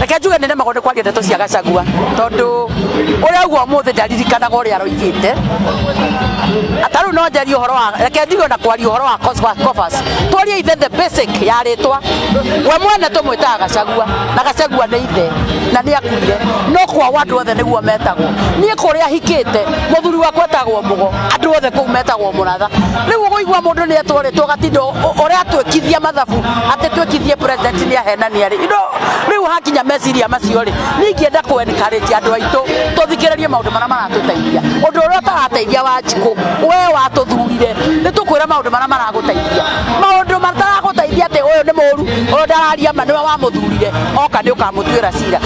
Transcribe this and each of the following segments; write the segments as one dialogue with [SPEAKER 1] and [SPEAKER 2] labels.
[SPEAKER 1] Reke njuge nĩ nemagwo nĩ kwaria ndeto cia Gachagua, tondũ ũrĩa auga ũmũthĩ ndaririkanaga ũrĩa aroigĩte. Ta rĩu no njarie ũhoro wa, reke njigue na kwaria ũhoro wa Cofas. Twarie ithe the basic ya rĩtwa. We mwene tũmwĩtaga Gachagua, na Gachagua nĩ ithe na nĩ akuire, no kwao andũ othe nĩguo metagwo. Niĩ kũrĩa hikĩte, mũthuri wakwa etagwo Mũgo, andũ othe kũu metagwo Mũratha. Rĩu ũkũigua mũndũ nĩ etwo rĩtwa ũgatinda ũratwĩkithia mathabu atĩ twĩkithie president nĩ ahenania rĩ. No rĩu hakinya meciria macio rĩ, niĩ ingĩenda kũ encourage andũ aitũ tũthikĩrĩrie maũndũ marĩa maratũteithia. Ũndũ ũrĩa ũtarateithia Wanjikũ, we watũthurire, nĩ tũkwĩra maũndũ marĩa maragũteithia. Maũndũ mataragũteithia atĩ ũyũ nĩ mũru, ũyũ ndararia ma, nĩwe wamũthurire, oka nĩ ũkamũtuĩra cira.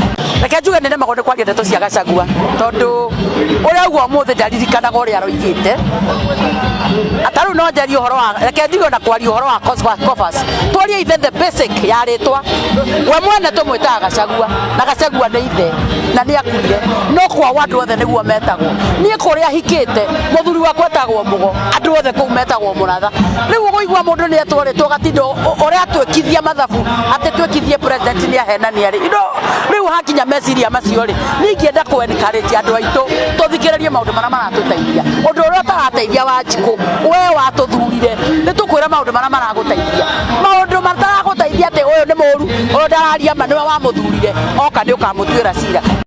[SPEAKER 1] Reke njuge nĩ nemagwo nĩ kwaria ndeto cia Gachagua, tondũ ũrĩa auga ũmũthĩ ndaririkanaga ũrĩa aroigĩte. Ta rĩu no njarie ũhoro wa, reke njigue na kwaria ũhoro wa Cofas. Twarie ithe the basic ya rĩtwa. We mwene tũmwĩtaga Gachagua, na Gachagua nĩ ithe na nĩ akuire, no kwao andũ othe nĩguo metagwo. Niĩ kũrĩa hikĩte, mũthuri wakwa etagwo Mũgo, andũ othe kũu metagwo Mũratha. Rĩu ũkũigua mũndũ nĩ etwo rĩtwa ũgatinda ũratwĩkithia mathabu atĩ twĩkithie president nĩ ahenania rĩ. No rĩu hakinya meciria macio rĩ, niĩ ingĩenda kũ encourage andũ aitũ tũthikĩrĩrie maũndũ marĩa maratũteithia. Ũndũ ũrĩa ũtarateithia Wanjikũ, we watũthurire, nĩ tũkwĩra maũndũ marĩa maragũteithia. Maũndũ mataragũteithia atĩ ũyũ nĩ mũru, ũyũ ndararia ma, nĩwe wamũthurire, oka nĩ ũkamũtuĩra cira.